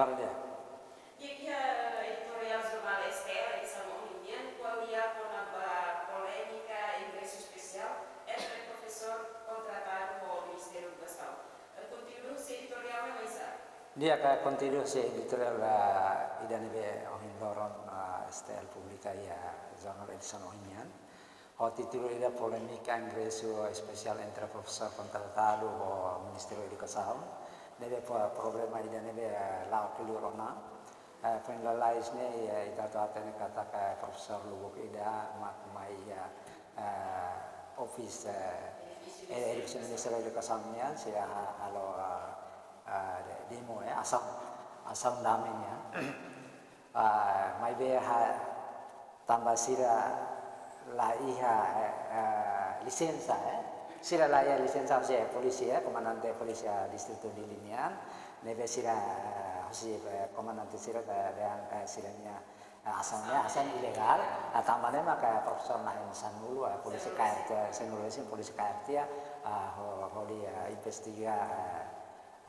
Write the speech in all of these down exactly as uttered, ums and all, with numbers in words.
Di'ak, iha editoriál jornál S T L edisaun ohin nian, ko'alia kona-ba polémika ingresu espesiál entre profesór kontratadu ho Ministériu Edukasaun. Eh, konteúdu husi editoriál ne'e oinsá? Di'ak, konteúdu husi editoriál, ah, ida ne'ebé ohin loron, ah, S T L publika iha jornál edisaun ohin nian. Ho títulu ida polémika ingresu espesiál entre profesór kontratadu ho Ministériu Edukasaun. Ne'ebé po-, problema ida ne'ebé, eh, la'o kleur ona. Eh, foin lalais ne'e, eh, ita atu hatene katak, eh, profesór lubuk ida mak mai, eh, eh, office, eh, eh, edukasi Ministériu Edukasaun nian, sira ha-, halo, eh, eh, de-, demo, eh, asaun, asaun dame nian. Ah, maibé ha-, tanba sira la iha, eh, eh, lisensa, eh. Sira la iha lisensa husi polísia, eh, komandante polísia distritu Dili nian. Ne'ebé sira, eh, husi, eh, komandante sira, eh, dehan, eh, sira-nia, eh, asaun ne'e, asaun ilegál. Ah, tanba ne'e maka profesór na'in sanulu, eh, polísia K R T, sanulu resin polísia K R T, ah, ho-, hodi, eh, investiga, eh,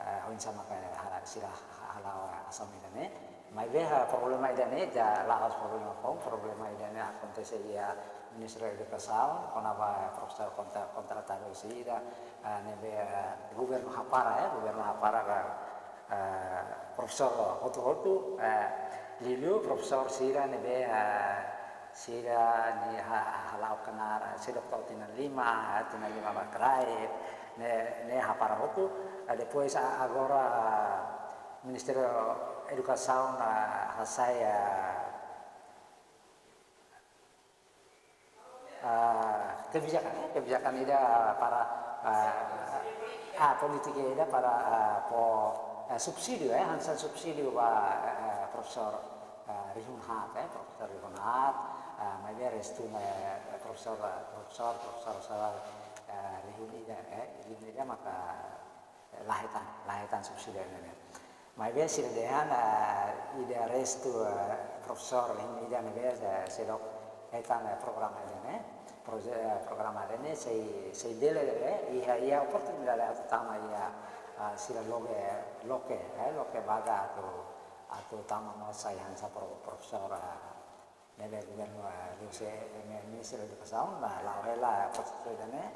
eh, oinsá maka, eh, ha-, sira ha-, hala'o, eh, asaun ida-ne'e. Maibé, eh, problema ida-ne'e, ida la'ós problema foun, problema ida-ne'e akontese iha Ministériu Edukasaun, kona-ba, eh, profesór kontra-, kontratadu sira, eh, ne'ebé, eh, governu hapara, eh, governu hapara, eh, eh, profesór hotu-hotu, eh, liuliu profesór sira ne'ebé, eh, sira-nia ha-, hala'o knaar, sira to'o tinan lima, tinan lima ba kraik, ne'e, ne'e hapara hotu. Ah, depois, ah, agora, ah, Ministériu Edukasaun, ah, hasai, ah, ah, kebijakan, eh, kebijakan ida para, ah, ah, polítika ida para, ah, fó, ah, subsídiu, eh, hanesan subsídiu ba, eh, eh, profesór, eh, rihun haat, eh, profesór rihun haat, eh, maibé restu, eh, profesór, eh, profesór, profesór sira, eh, rihun ida, eh, rihun ida maka, eh, la hetan, la hetan subsídiu ne'e. Maibé sira dehan, eh, ida restu, eh, profesór rihun ida ne'ebé, eh, seidauk hetan, eh, programa ida-ne'e, proje-, eh, programa ida-ne'e sei, sei bele, eh, iha, iha oportunidade atu tama iha, ah, sira loke, loke, eh, loke vaga atu, atu tama mós sai hanesan pro-, profesór, ah, ne'ebé governu, ah, liuhusi, eh, Ministériu Edukasaun, ah, la'o hela prosesu ida-ne'e.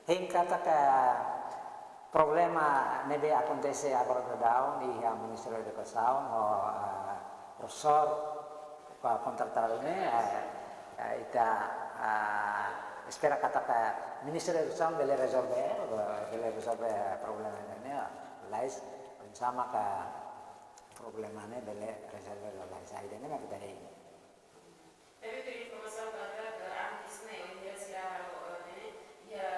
Hein katak problema ne'ebé akontese agora daudaun iha Ministériu Edukasaun ho, ah, profesór, ah, kontratadu ne'e, eh, eh, ita, ah, espera katak Ministériu Edukasaun bele rezolve, eh, bele rezolve problema ne'e, lais, oinsá maka problema ne'e bele rezolve lalais, ida-ne'e mak ita hein. Teve informasaun katak, eh, antes ne'e, ohin sira halo, eh, ne'e, iha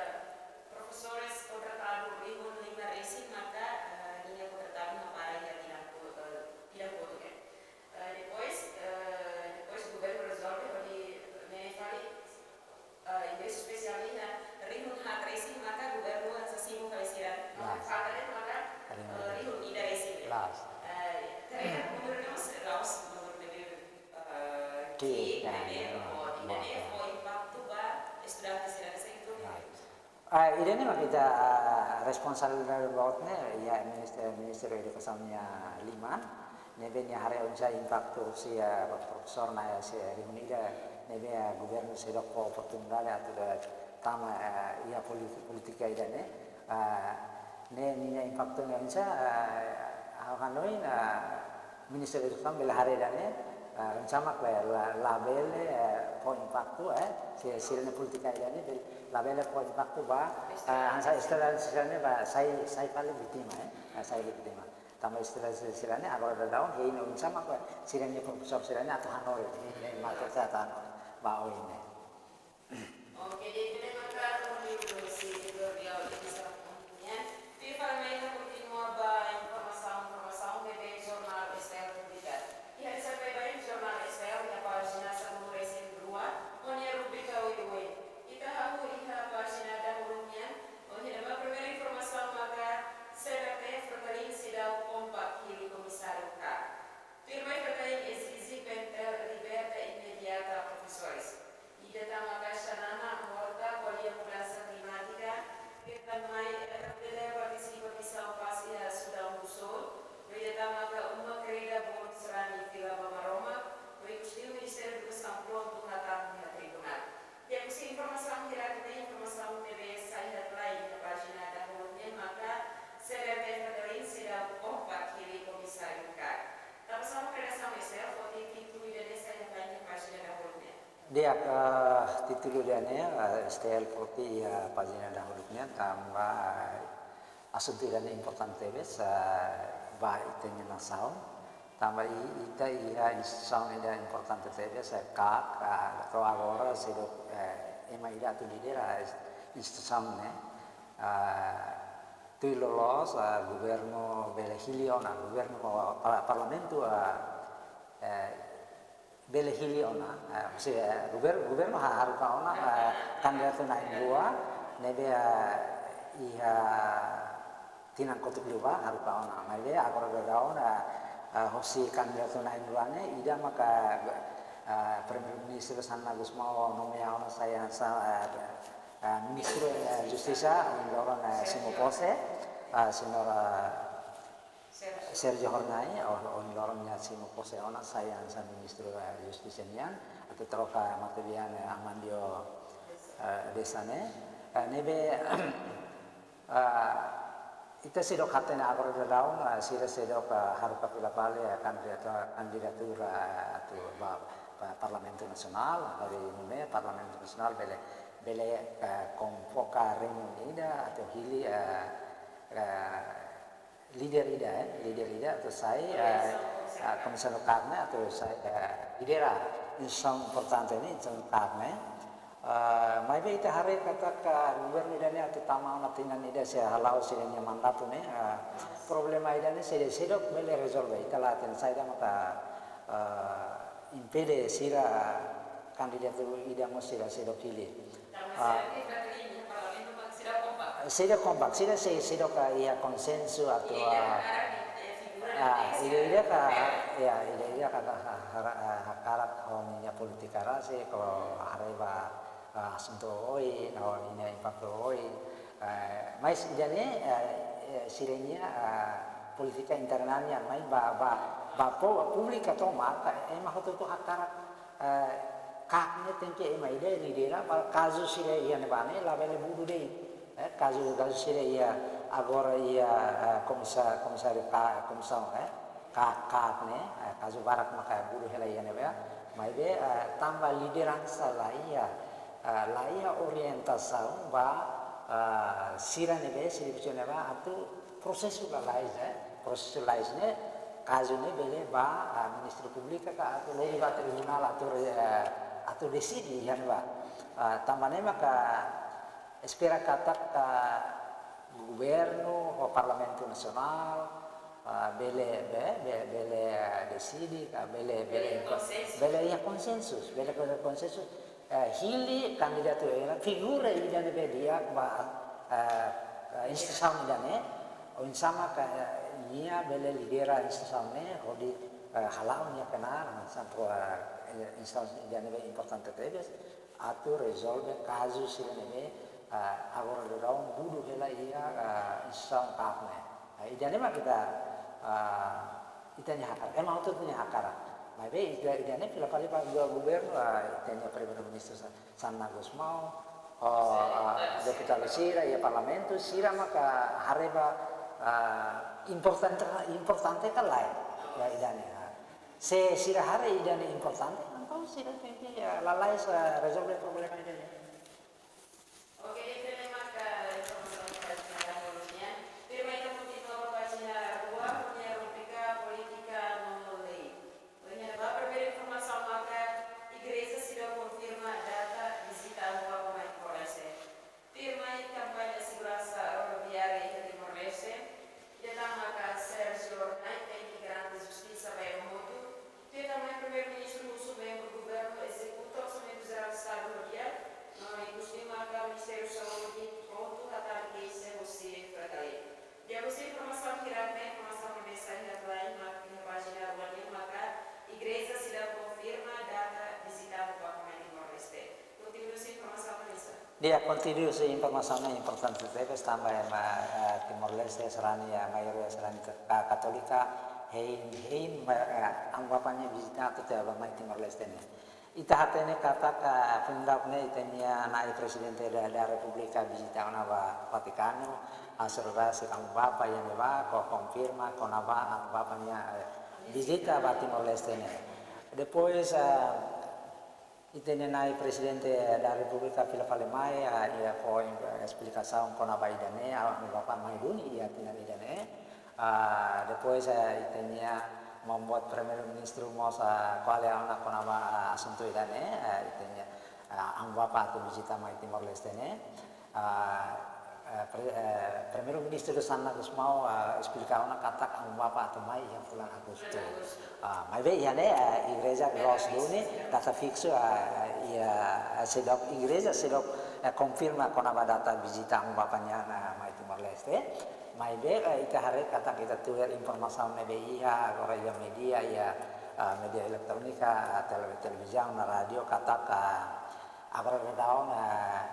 profesores kontratadu rihun lima resin maka, eh, ninia kontratadu hapara iha tinan ko-, eh, tinan kotuk, eh. Eh, depois, eh, depois governu rezolve hodi, eh, ne'e fali, eh, ingresu espesiál iha rihun haat resin maka governu hanesan simu fali sira. Lais. Falta de'it maka, eh, rihun ida resin. Lais. Eh, ternyata mundur ne'e mós la'ós mundur ne'ebé, eh, ki'ik, ki'ik, ya, ne'ebé, ya, oh, ya, ida-ne'e ya, fó impaktu ba estudante sira hanesan itu. Lais. Ah, ida-ne'e mak ita, ah, responsabilidade boot ne'e iha Ministé-, Ministériu Edukasaun nia liman, ne'ebé nia haree oinsá impaktu husi, ah, profesór na'in-sanulu rihun ida ne'ebé, ah, governu seidauk fó oportunidade atu tama, ah, iha polí-, polítika ida-ne'e, ah, ne'e ninia impaktu ne'e oinsá, ah, ha'u hanoin, ah, Ministériu Edukasaun bele haree ida-ne'e, eh, oinsá mak la, la, labele, eh, fó impaktu, eh, se sira-nia polítika ida-ne'e bele, labele fó impaktu ba, eh, hanesan estudante sira-ne'e ba sai, sai fali vítima, eh, eh, sai vítima. Tanba estudante sira-ne'e agora daudaun hein oinsá mak sira-nia profesór sira-ne'e atu hanorin, eh, eh, mak atu hanorin ba oin ne'e. Oke, di'ak, ida-ne'e maka konteúdu husi editoriál edisaun ohin nian. Tuir fali mai ita kontinua ba informasaun, informasaun ne'ebé jornál S T L publika. Iha edisaun baibain jornál S T L iha pájina sanulu resin rua, ho nia rubrika oioin. Ita hahú iha pájina dahuluk nian, ohin ne'ebá primeira informasaun maka SEDATEF, FRETILIN seidauk kompak hili komisáriu K. Tuirmai FRETILIN ezije PNTL liberta imediata profesores. I Ya, ke títulu ida-ne'e, eh, S T L foti iha pájina dahuluk nian tanba, eh, asuntu ida-ne'e importante tebes, eh, ba ita-nia nasaun. Tanba i-, ita iha instituisaun ida importante tebes, eh, KAK, eh, to'o agora seidauk, eh, ema ida atu lidera, eh, instituisaun ne'e. Eh, tuir loloos, eh, governu bele hili ona, governu, pa-, parlamentu, eh, eh, bele hili ona, eh, maksudnya, eh, gover-, governu ha-, haruka ona, eh, kandidatu na'in-rua, ne'ebé, eh, iha tinan kotuk liubá haruka ona. Maibé agora daudaun, eh, eh, hosi kandidatu na'in-rua ne'e, ida maka, eh, Primeiru-Ministru Xanana Gusmão nomeia ona sai hanesan, eh, eh, Ministru, eh, Justisa, ohin loron, eh, simu pose, eh, Señór, eh, Sérgio Hornai, oh, ohin loron nia simu pose ona sai hanesan Ministru, eh, Justisa nian, atu troka matebian, eh, Amandio, eh, Bessa ne'e. Eh, ne'ebé, eh, ita seidauk hatene agora daudaun, eh, sira seidauk, eh, haruka fila fali, eh, kandidatu, kandidatura, eh, atu ba, ba Parlamentu Nasionál, hodi nune'e Parlamentu Nasionál bele, bele, eh, konvoka reuniaun ida atu hili, eh, eh, líder ida, eh, líder ida atu sai, eh, eh, komisáriu KAK ne'e atu sai, eh, lidera instituisaun importante ne'e, instituisaun KAK ne'e. Eh, maibé ita haree katak governu ida-ne'e atu tama ona tinan ida sei hala'o sira-nia mandatu ne'e, eh, problema ida-ne'e sei, seidauk bele rezolve, ita la hatene saida maka, eh, impede sira kandidatu ida mós sira seidauk hili. Ah, seidauk kompaktu, seidauk, sei, seidauk iha konsensu atu, ah, ah, ida-idak, ya, ida-idak ka ha-, hara-, ah, hakarak ho ninia polítika rasik, ho haree ba, ah, asuntu oioin, ho ninia impaktu oioin. Eh, mais ida-ne'e, eh, eh, sira-nia, ah, polítika interna nian, maibé ba, ba, ba pu-, públiku tomak, eh, ema hotu-hotu hakarak, eh, KAK ne'e tenke ema ida lidera, para kazu sira iha ne'ebá ne'e labele budu de'it. Eh, kazu, kazu sira iha agora iha, eh, komisa-, komisáriu ka-, komisaun, eh, KAK, KAK ne'e, eh, kazu barak maka budu hela iha ne'ebá. Maibé, eh, tanba lideransa la iha, eh, la iha orientasaun ba, eh, sira ne'ebé, sira ne'ebá atu prosesu lalais, eh, prosesu lalais ne'e, kazu ne'e bele ba, ah, Ministériu Públiku ka atu lori ba tribunál atu, eh, atu deside iha ne'ebá. Ah, tanba ne'e maka espera katak, ah, governu ho Parlamentu Nasionál, ah, bele, be-, be-, bele, ah, deside, ka bele, bele, bele iha konsensu, bele konsensu, eh, hili kandidatu ida, figura ida ne'ebé di'ak ba, eh, eh, instituisaun ida-ne'e, oinsá maka, eh, nia bele lidera instituisaun ne'e, hodi, eh, hala'o nia knaar, hanesan pro, eh, instituisaun ida ne'ebé importante tebes, atu rezolve kazu sira ne'ebé, eh, agora daudaun budu hela iha, eh, instituisaun KAK ne'e. Eh, ida-ne'e mak ita, eh, ita-nia hakarak, ema hotu nia hakarak. Maibé ida, ida-ne'e fila fali ba governu, ah, ita-nia Primeiru-Ministru Sa-, Xanana Gusmão, oh, ah, deputadu sira iha Parlamentu, sira maka haree ba, ah, importante, importante ka lae, ya ida-ne'e, ah. Se sira haree ida-ne'e importante, entaun sira tenke, ah, lalais, ah, rezolve problema ida-ne'e. Oke, ida-ne'e maka informasaun ba pájina dahuluk nian. Tuirmai ita kontinua ba pájina rua, ho nia rubrika Polítika no Lei. Ohin ne'ebá primeiru informasaun maka Igreja seidauk konfirma data vizita Amu Papa mai Timor-Leste. Tuirmai kampaña seguransa rodoviária iha Timor-Leste. Ida tan maka Sérgio Hornai tenke garante justisa ba ema hotu. Tuir tan mai Primeiru-Ministru husu membru governu ezekuta Orsamentu Jerál Estadu ho di'ak, no ikus liu maka Ministériu Saúde prontu hatán keixa husi Fretilin. Di'ak, husi informasaun hirak ne'e, informasaun ne'ebé sai headline mak iha pájina rua nian maka Igreja seidauk konfirma data vizita Amu Papa mai Timor-Leste. Konteúdu husi informasaun, Vanessa. Di'ak, konteúdu husi informasaun ne'e importante tebes tanba ema, eh, Timor-Leste sarani, eh, maioria sarani ka-, ka-, Katólika, hein, hein, ma-, eh, Amu Papa nia vizita atu teba mai Timor-Leste ne'e. Ita hatene katak, eh, findap ne'e ita-nia na'i Prezidente da, da Repúblika vizita ona ba Vatikanu, hasoru rasik Amu Papa iha ne'ebá, ko-, konfirma kona-ba Amu Papa nia, eh, vizita ba Timor-Leste ne'e. Depois, eh, Ita-nia na'i Prezidente da Repúblika fila fali mai, ah, iha fó, eh, esplikasaun kona-ba ida-ne'e, ah, Amu Bapa mai duni iha tinan ida-ne'e. Ah, depois, eh, ita-nia maun-boot Primeiru-Ministru mós, ah, ko'alia ona kona-ba, ah, asuntu ida-ne'e, eh, ita-nia, ah, Amu Bapa atu vizita mai Timor-Leste ne'e. Ah, eh, pre-, eh, Primeiru-Ministru Xanana Gusmão, ah, esplika ona katak Amu Bapa atu mai iha fulan Agostu. Ah, maibé iha ne'e, eh, igreja loos duni, data fiksu, ah, iha, eh, seidauk, igreja seidauk, eh, konfirma kona-ba data vizita Amu Bapa nian, ah, mai Timor-Leste. Maibé, eh, ita haree katak ita tuir informasaun ne'ebé iha, agora iha média, iha, ah, média eletrónika, ah, tele-, televizaun, no rádiu, katak, ah, agora daudaun, ah,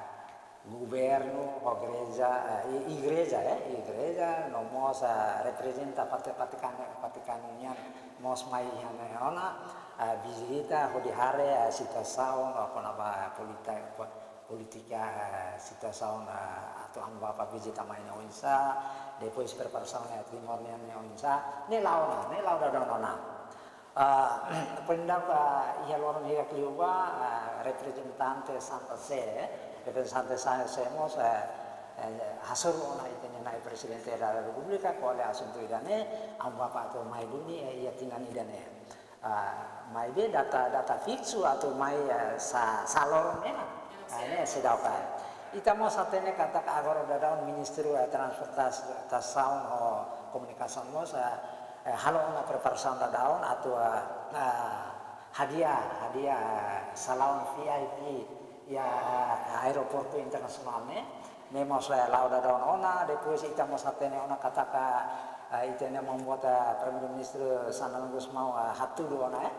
governu, ho igreja, eh, i-, igreja, eh, igreja, no mós, eh, reprezenta Vati-, Vatikanu, Vatikanu nian mós mai iha ne'e ona, eh, vizita hodi haree, eh, situasaun, no kona-ba polita-, po-, polítika, eh, situasaun, eh, atu Amu Bapa vizita mai ne'e oinsá, depois preparasaun, eh, Timor nian ne'e oinsá, ne'e la'o ona, ne'e la'o daudaun ona. Ah, pendak, ah, iha loron hirak liubá, ah, reprezentante Santa Sé, reprezentante Santa Sé mós, eh, eh, hasoru ona ita-nia na'i Prezidente da Repúblika, ko'alia asuntu ida-ne'e, Amu Bapa atu mai duni, eh, iha tinan ida-ne'e. Ah, maibé data, data fiksu atu mai, eh, sá, sá loron ne'e, ah, ne'e seidauk. Ita mós hatene katak agora daudaun Ministru, eh, Transportasaun ho Komunikasaun mós, eh, eh, halo ona preparasaun daudaun atu, eh, eh, hadi'a, hadi'a, eh, salaun V I P iha, eh, aeroportu internasionál ne'e. Ne'e mós, eh, la'o daudaun ona, depois ita mós hatene ona katak, eh, ita-nia maun-boot, eh, Primeiru-Ministru Xanana Gusmão, eh, hatudu ona, eh.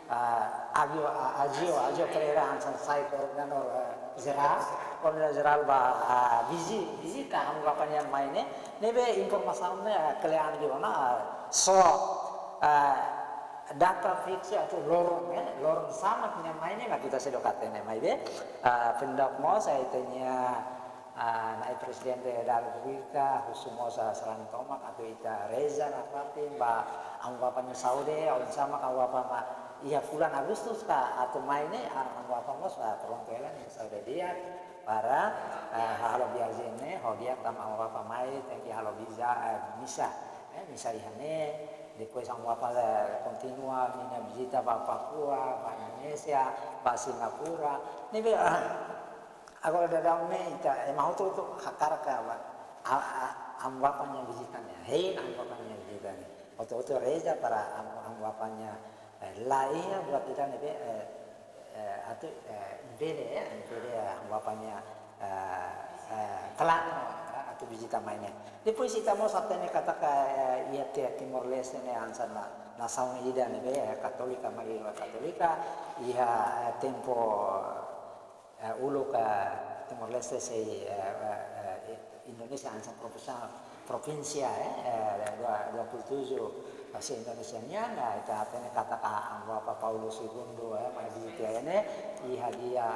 Ah, Agio, ah, Agio, Agio Pereira hanesan sai koordenadór, eh, jerál, koordenadór jerál ba, ah, vizi-, vizita Amu Bapa nian mai ne'e, ne'ebé informasaun ne'e, ah, kle'an liu ona, ah, só, ah, data fiksu atu loron, eh, loron sá mak nia mai ne'e, mak ita seidauk hatene maibé, ah, pendak mós, eh, ita-nia, ah, na'i Prezidente da Repúblika, husu mós, ah, sarani tomak atu ita reza nafatin ba Amu Bapa nia saúde, oinsá mak Amu Bapa mai iha fulan Agustus ka atu mai ne'e, ah, Amu Bapa mós, ah, prontu hela nia saúde di'ak para, ah, halo viajen ne'e, ho di'ak tanba Amu Bapa mai, tenke halo visa, eh, misa, eh, misa iha ne'e, depois Amu Bapa, eh, kontinua ninia vizita ba Papua, ba Indonézia, ba Singapura, ne'ebé, ah, agora daudaun ne'e ita, ema hotu-hotu hakarak ba, a, a, Amu Bapa nia vizita ne'e, hein Amu Bapa nia vizita ne'e. Hotu-hotu reza para Amu, Amu Bapa nia, eh, la iha buat ida ne'ebé, eh, eh, atu, eh, impede, eh, impede, eh, Amu Bapa nia, eh, eh, planu, eh, atu vizita mai ne'e. Depois ita mós hatene katak, eh, iha Ti-, Timor-Leste ne'e hanesan na-, nasaun ida ne'ebé, eh, katólika, maioria katólika, iha, eh, tempu, eh, uluk, eh, Timor-Leste sei, eh, eh, eh, Indonézia hanesan provinsa-, provínsia, eh, eh, dua, dua puluh tujuh, eh, se-Indonézia nian, eh, ita hatene katak Amu Bapa Paulo Segundo, eh, mai vizita iha ne'e, iha dia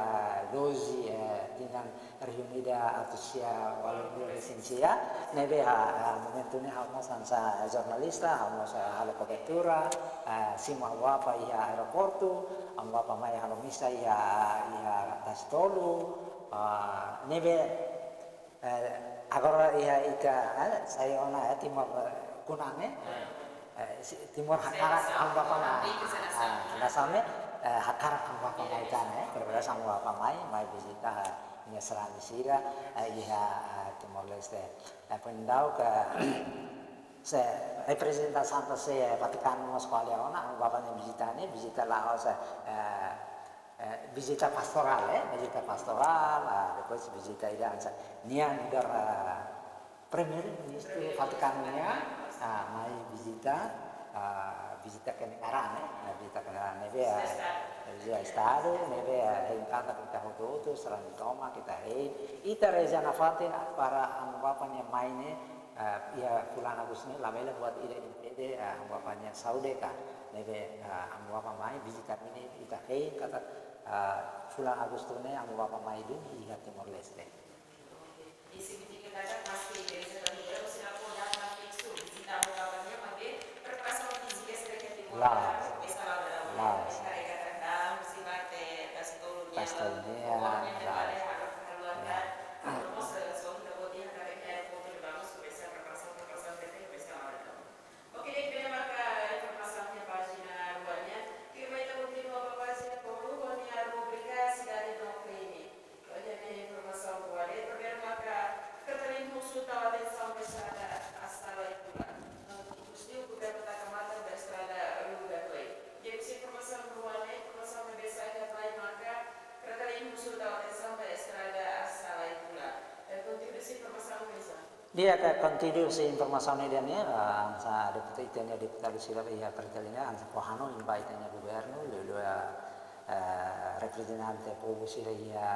doze, eh, tinan rihun ida atus sia ualunulu resin sia, ne'ebé, ah, ah, momentu ne'e ha'u mós hanesan jornalista, ha'u mós, ah, halo kobertura, ah, simu Amu Bapa iha aeroportu, Amu Bapa mai halo misa iha, iha Tasitolu, ah, ne'ebé, eh, agora iha ita, eh, sai ona, eh, Timor, eh, kunan, eh, eh, si-, Timor hakarak Amu Bapa mai, ah, nasaun ne'e, eh, hakarak Amu Bapa mai tan, eh, berbeda Amu Bapa mai, mai vizita, eh, nia sarani sira, eh, iha, eh, Timor-Leste. Eh, pendak, eh, se reprezenta Santa Sé, eh, Vatikanu mós ko'alia ona, Amu Bapa nia vizita ne'e, vizita la'ós, eh, eh, vizita pastorál, eh, vizita pastorál, ah, depois vizita ida hanesan nia nu'udar, ah, Primeiru-Ministru Vatikanu nian, ah, mai vizita, ah, vizita ke negara, eh, ah, vizita ke negara ne'ebé, ah, vizita Estadu, ne'ebé, ah, hein katak ita hotu-hotu, sarani tomak, ita hein, ita reza nafatin para Amu Bapa nia mai ne'e, ah, iha fulan Agustus ne'e, labele buat ida impede, ah, Amu Bapa nia saúde ka, ne'ebé, ah, Amu Bapa mai vizita ami ne'e, ita hein katak, ah, fulan Agostu ne'e Amu Bapa mai duni iha Timor-Leste. Ne'e signifika katak maski igreja katóliku sira fó data fiksu vizita Amu Bapa nian, maibé preparasaun fízika sira iha Timor La'o. La'o. Ne'e sala da La'o. Ne'e karik katak dalan husi parte Tasitolu Oke, di'ak, bele maka informasaun iha pájina rua nian. Tuirmai ita kontinua ba pájina tolu ho nia rubrika Sidade no Krime. Ho nia informasaun rua de'it, primeiru maka Fretilin husu tau atensaun ba estrada Assala Itula. No ikus liu governu taka matan ba estrada Ruga Toy. Di'ak, husi informasaun rua ne'e, informasaun ne'ebé sai headline maka Fretilin husu tau atensaun ba estrada Assala Itula. Eh, konteúdu husi informasaun ne'e oinsá? Di'ak, konteúdu husi informasaun ne'e ida-ne'e, eh, hanesan deputadu, ita-nia deputadu sira iha Fretilin nian, hanesan fó hanoin ba ita-nia governu, liuliu, eh, eh, reprezentante povu sira iha,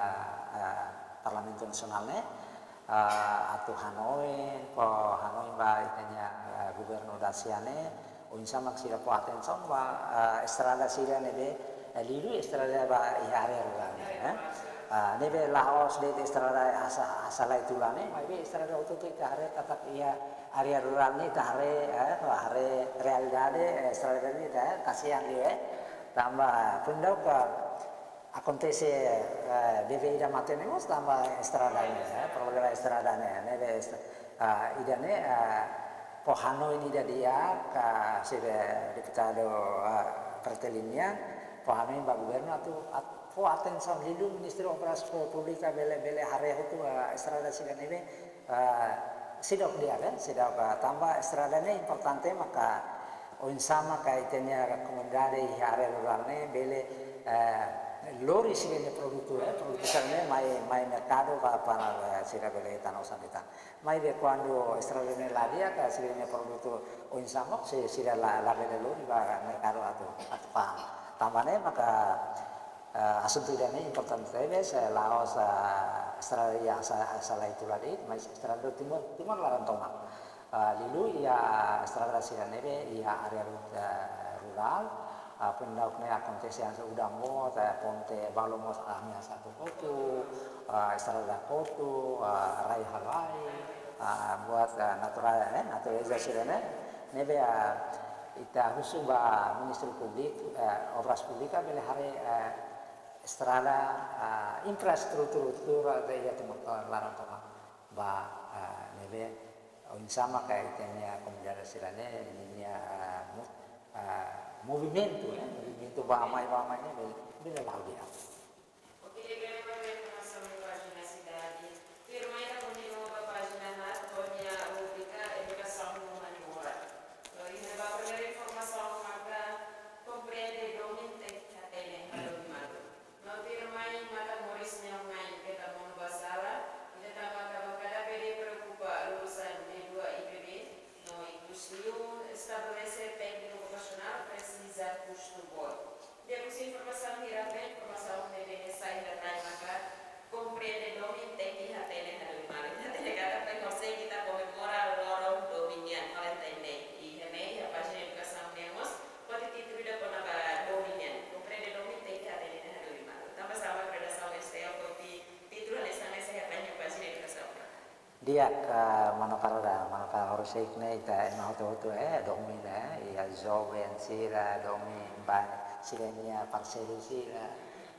eh, Parlamentu Nasionál ne'e, eh, atu hanoin, fó hanoin ba ita-nia, eh, governu dasia ne'e, oinsá mak sira fó atensaun ba, eh, estrada sira ne'ebé, eh, liuliu estrada ba iha área rurál ne'e, eh. Ah, ne'ebé la'ós de'it estrada Assa-, Assala Itula ne'e, maibé estrada hotu-hotu ita haree katak iha área rurál ne'e ita haree, eh, haree realidade, eh, estrada ne'e ita, eh, kasihan liu, eh. Tanba, eh, pundak, eh, akontese, eh, bebé ida mate ne'e mós tanba estrada ne'e, eh, problema estrada ne'e, ne'ebé est-, ah, ida-ne'e, ah, fó hanoin ida di'ak, ah, sira deputadu, ah, Fretilin nian, fó hanoin ba governu atu, at-, fó atensaun liuliu Ministériu Obras Pu-, Públika bele, bele haree hotu, ah, estrada sira ne'ebé, ah, seidauk di'ak, eh, seidauk, ah, tanba estrada ne'e importante maka oinsá maka ita-nia komunidade iha área rurál ne'e bele, eh, lori sira-nia produtu, eh, produtu sira ne'e mai, mai merkadu ba, ba, eh, sira bele hetan osan-hetan. Maibé kuandu estrada ne'e la di'ak, sira-nia produtu oinsá mós, si-, sira la, la bele lori ba merkadu atu, atu fa'an. Tanba ne'e maka, eh, asuntu ida-ne'e importante tebes, eh, la'ós, eh, estrada iha Assa-, Assala Itula de'it, mais estrada Timor, Timor laran tomak. Eh, liuliu iha estrada sira ne'ebé iha área ru-, eh, rurál, eh, pundak ne'e akontese hanesan udan boot, eh, ponte balu mós ameasa atu kotu, eh, estrada kotu, eh, rai halo ai, eh, buat, eh, natureza, eh, natureza sira ne'e, ne'ebé, eh, ita husu ba Ministériu Públiku, eh, Obras Públikas bele haree, eh, estrada, eh, infraestrutura iha Timor laran tomak ba, eh, ne'ebé oinsá maka ita-nia komunidade sira ne'e, ninia, eh, mo-, eh, movimentu, eh, movimentu bá-mai, bá-mai ne'e bele, bele la'o di'ak. Oke, di'ak, bele maka informasaun iha pájina Sidade. Tuirmai ita kontinua ba pájina haat ho nia rubrika Edukasaun no Mani Moral. No iha ne'ebá primeiru informasaun maka komprende domin tenke hatene hadomi malu. No tuirmai matan moris neon mai keta monu ba sala, ida tan maka bankada P D preokupa lulusan D dua I P B, no ikus liu estabelese tékniku vokasionál presiza kustu boot. Di'ak, husi informasaun hirak ne'e, informasaun ne'ebé sai headline maka komprende domin tenke hatene hadomi malu. Hatene katak pen horisehik ita komemora loron domin nian, Valentine Day. Iha ne'e, iha pájina edukasaun ne'e mós, foti títulu ida kona-ba domin nian. Komprende domin tenke hatene hadomi malu. Tanba sá mak redasaun S T L foti títulu hanesan ne'e iha pájina edukasaun? Di'ak, eh, mana para da, mana para horisehik ne'e ita ema hotu-hotu, eh, domin, eh, iha joven sira, domin ba sira-nia parseiru sira.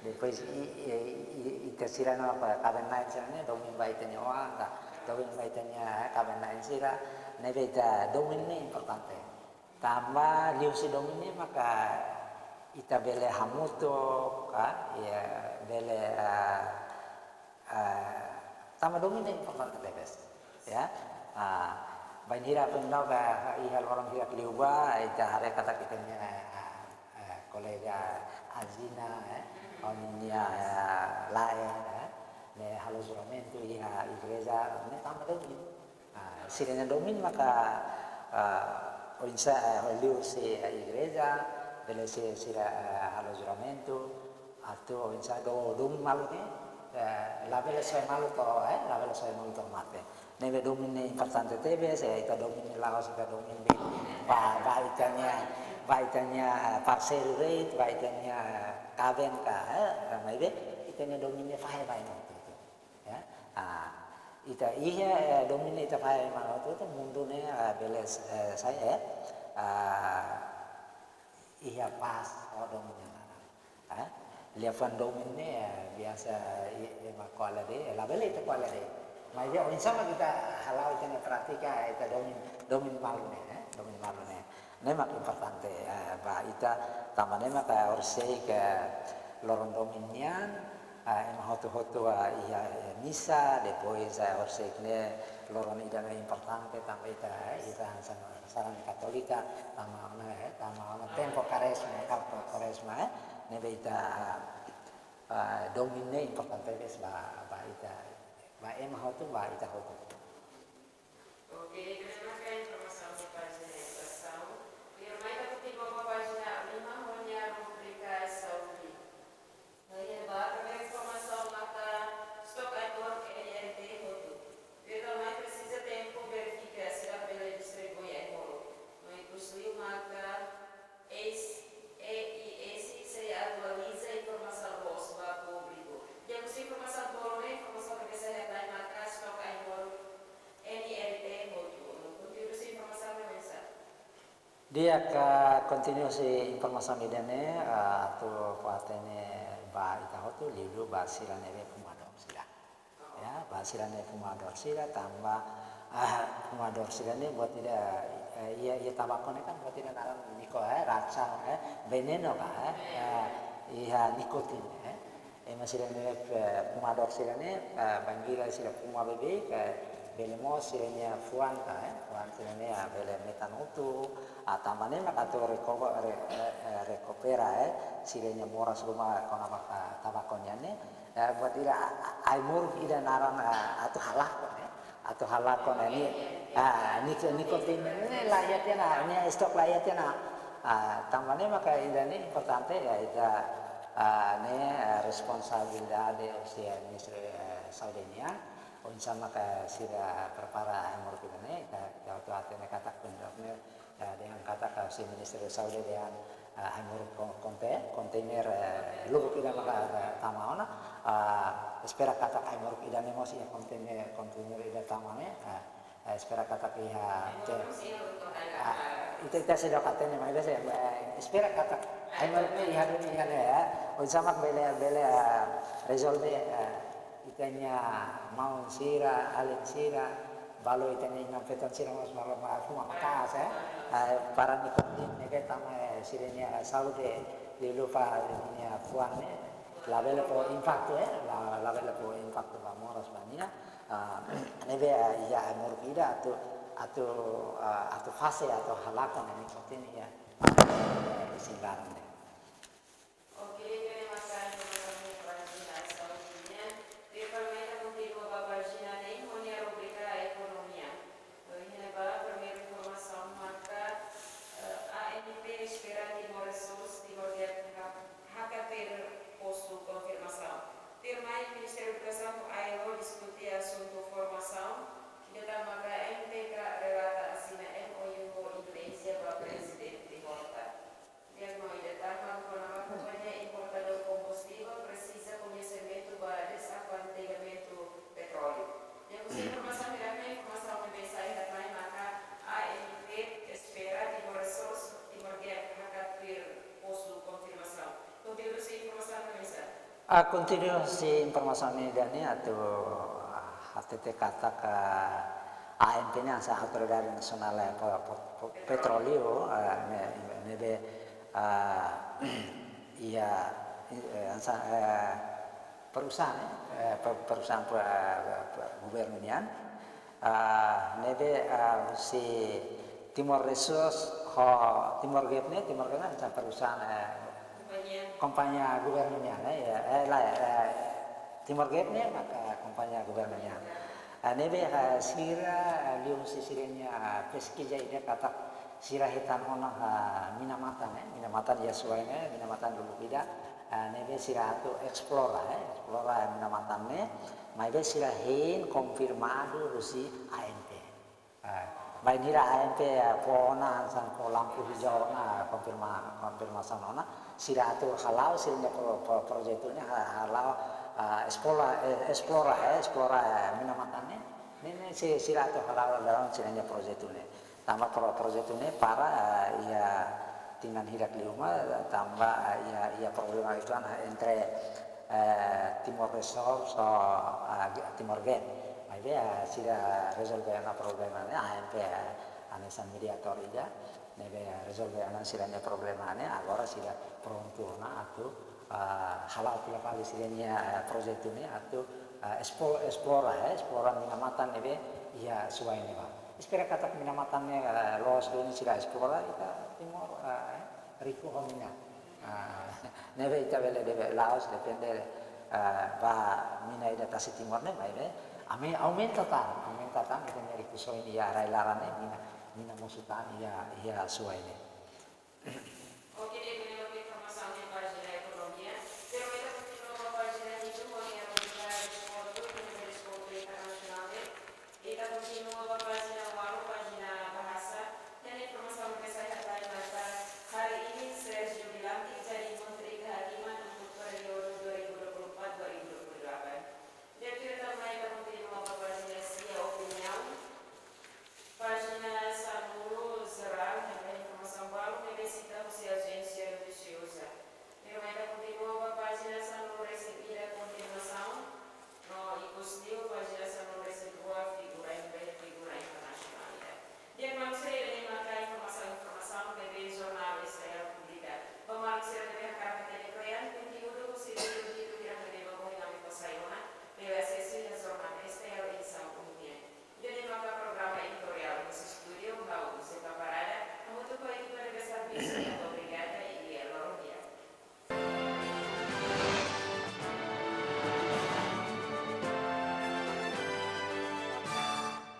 Depois i, i, i, ita sira no apa, kaben-na'in sira ne'e, domin ba ita-nia oan ka, domin ba ita-nia, eh, kaben-na'in sira, ne'ebé ita domin ne'e importante. Tanba liuhusi domin ne'e maka ita bele hamutuk, ka, ya, bele, eh, eh, tanba domin ne'e importante tebes, ya. Ah, bainhira pundak, eh, iha loron hirak liubá, ita haree katak ita-nia, eh, eh, kolega Azina, eh, ho ninia, eh, la'en, eh, ne'e halo juramentu iha igreja, ne'e tanba domin. Ah, sira-nia domin maka, ah, oinsá, eh, liuhusi, eh, igreja, bele si-, sira, eh, halo juramentu, atu oinsá do-, domin malu ne'e, eh, labele soe malu to'o, eh, labele soe malu to'o mate. Ne'ebé domin ne'e importante tebes, eh, ita domin ne'e la'ós ita domin be, ba, ba ita-nia, ba ita-nia, eh, parseiru de'it, ba ita-nia, eh, kaben ka, eh, maibé ita-nia domin ne'e fahe ba ita hotu-hotu. Ya. Ah, ita iha, eh, domin ne'e ita fahe ba ita hotu-hotu, mundu ne'e, eh, bele, eh, sai, eh, ah, iha pás ho domin nia laran. Eh, Liafuan domin ne'e, eh, biasa, eh, ema ko'alia de'it, eh, labele ita ko'alia de'it. Maibé oinsá mak ita hala'o ita-nia prátika, eh, ita domin, domin malu ne'e, eh, domin malu ne'e. Ne'e mak importante, eh, ba ita, tanba ne'e mak, eh, horiseik, eh, loron domin nian, eh, ema hotu-hotu, eh, iha, eh, misa, depois, eh, horiseik ne'e loron ida ne'ebé importante, tanba ita, eh, ita hanesan sarani Katólika, tama ona, eh, tama ona tempu Kuarezma, eh, tempu Kuarezma, eh, ne'ebé ita, eh, ah, domin ne'e importante tebes ba, ba ita, ba ema hotu, ba ita hotu. Oke, ida-ne'e maka informasaun husi pájina edukasaun. Tuirmai ita kontinua ba pájina lima ho nia rubrika saúde. No iha ne'ebá primeiru informasaun maka stok ai-moruk N R T hotu. Tuirmai presiza tempu verifika sira bele distribui ai-moruk. No ikus liu maka E I S sei atualiza informasaun loos ba públiku. Di'ak, husi informasaun tolu ne'e, informasaun ne'ebé sai headline maka stok ai-moruk N R T hotu. No konteúdu husi informasaun ne'e oinsá? Di'ak, konteúdu husi informasaun ida-ne'e, ah, atu fó-hatene ba ita hotu, liuliu ba sira ne'ebé fumadór sira. Ya, ba sira ne'e fumadór sira tanba, ah, fumadór sira ne'e buat ida, eh, iha, iha tabako ne'e kan buat ida naran niko, eh, racun, eh, venenu ka, eh, eh, iha nikotina, eh. Ema sira ne'e, eh, fumadór sira ne'e, eh, bainhira sira fuma beibeik, eh, bele mós sira-nia fuan ka, eh, fuan sira ne'e, ah, bele metan utuk, ah, tanba ne'e mak atu reko-, re-, eh, eh, rekupera, eh, sira-nia moras ruma kona-ba, ah, tabako nian ne'e, eh, buat ida, a-, a-, ai-moruk ida naran, eh, atu halakon, eh. Atu halakon, eh, ni, ah, ni, nikotina ne'e la iha tiha ona, nia stok la iha tiha ona. Ah, tanba ne'e maka ida-ne'e importante ya, ita, ah, ne'e, eh, responsabilidade husi, eh, Ministériu, eh, Saúde nian. Oinsá maka sira prepara ai-moruk ida-ne'e, ita, ita atu hatene katak pendok ne'e, eh, dehan katak husi Ministériu Saúde dehan, eh, ai-moruk kon-, konte-, konteiner, eh, lubuk ida maka, eh, tama ona, eh, espera katak ai-moruk ida ne'e mós iha konteiner, konteiner ida tama ne'e, eh, eh, espera katak iha te-, ah, ita, ita seidauk hatene maibé, eh, espera katak ai-moruk ne'e iha duni iha ne'e ya, oinsá mak bele, bele, eh, rezolve, eh, ita-nia maun sira, alin sira, balu ita-nia inan-feton sira mós balu ba fuma maka'as, eh. Eh, para nikotina ne'ebé tama, eh, sira-nia saúde, liuliu ba nia fuan ne'e, labele fó impaktu, eh, la, labele fó impaktu ba moras ba nia. Ah, ne'ebé, eh, iha ai-moruk ida atu, atu, ah, atu fase, atu halakon nikotina iha, eh, isin laran ne'e. Oke, ida-ne'e maka informasaun husi pájina saúde nian. Tuirmai ita kontinua ba pájina neen ho nia rubrika ekonomia. No iha ne'ebá primeiru informasaun maka, eh, A N P espera Timor Resource, Timor Gap ha-, hakat tuir postu konfirmasaun. Tuirmai Ministériu Edukasaun ho AELO diskute asuntu formasaun, ida tan maka M T K relata asina M O U ho Indonézia ba Prezidente Horta. Di'ak, no ida tan maka kona-ba kompañia importadór kombustivel presiza koñesimentu ba dezakuntamentu petróleu. Di'ak, husi informasaun ida-ne'e, informasaun ne'ebé sai headline maka A N P espera Timor Resource, Timor Gap hakat tuir postu konfirmasaun. Konteúdu husi informasaun ne'e oinsá? Ah, konteúdu husi informasaun ida-ne'e atu, ah, hatete katak, ah, A N P ne'e hanesan Autoridade Nasionál, eh, Pe-, Pe-, Pe-, Petróleu, eh, ne'e, ne'ebé, ah, iha, eh, hanesan, eh, perusahaan, eh, pe-, perusahaan pe-, eh, pe-, governu nian. Ah, ne'ebé, ah, husi Timor Resource ho Timor Gap ne'e, Timor Gap ne'e hanesan perusahaan, eh, kompañia governu nian, eh, ya, eh, lae, eh, Timor Gap ne'e maka kompañia governu nian. Ah, ne'ebé, eh, sira, eh, liuhusi sira-nia, ah, peskiza ida katak sira hetan ona, ah, mina-matan, eh, mina-matan iha Suai ne'e, mina-matan lubuk ida, ah, ne'ebé sira atu esplora, eh, esplora mina-matan ne'e, maibé sira hein konfirmadu husi A N P. Ah, bainhira A N P, ah, fó ona hanesan fó lampu hijau ona, konfirma-, konfirmasaun ona, sira atu hala'o sira-nia pro-, pro-, projetu ne'e ha-, hala'o, ah, esplora, eh, esplora, eh, esplora, eh, mina-matan ne'e, ne'e, ne'e si-, sira atu hala'o dalam sira-nia projetu ne'e. Tanba pro-, projetu ne'e para, ah, iha, Tinan hirak liu mai tanba, ah, iha, iha problema uitoan entre, eh, Timor Resolve ho, ah, Timor Gate. Maibé, ah, sira rezolve ona problema ne'e, ah, A M P, ah, hanesan mediator ida, ne'ebé rezolve ona sira-nia problema ne'e, agora sira prontu ona atu, ah, hala'o fila fali sira-nia, ah, projetu ne'e atu, ah, esplo-, esplora, eh, esplora mina-matan ne'ebé iha Suai ne'ebá. Espera katak mina-matan ne'e, eh, loos duni sira esplora, ita Timor, eh, riku ho mina. Ah, ne'ebé ita bele debe la'ós depende, eh, ba mina ida tasi Timor ne'e, maibé ami aumenta tan, aumenta tan ita-nia rikusoin iha rai-laran ne'e, mina, mina mosu tan iha, iha Suai ne'e.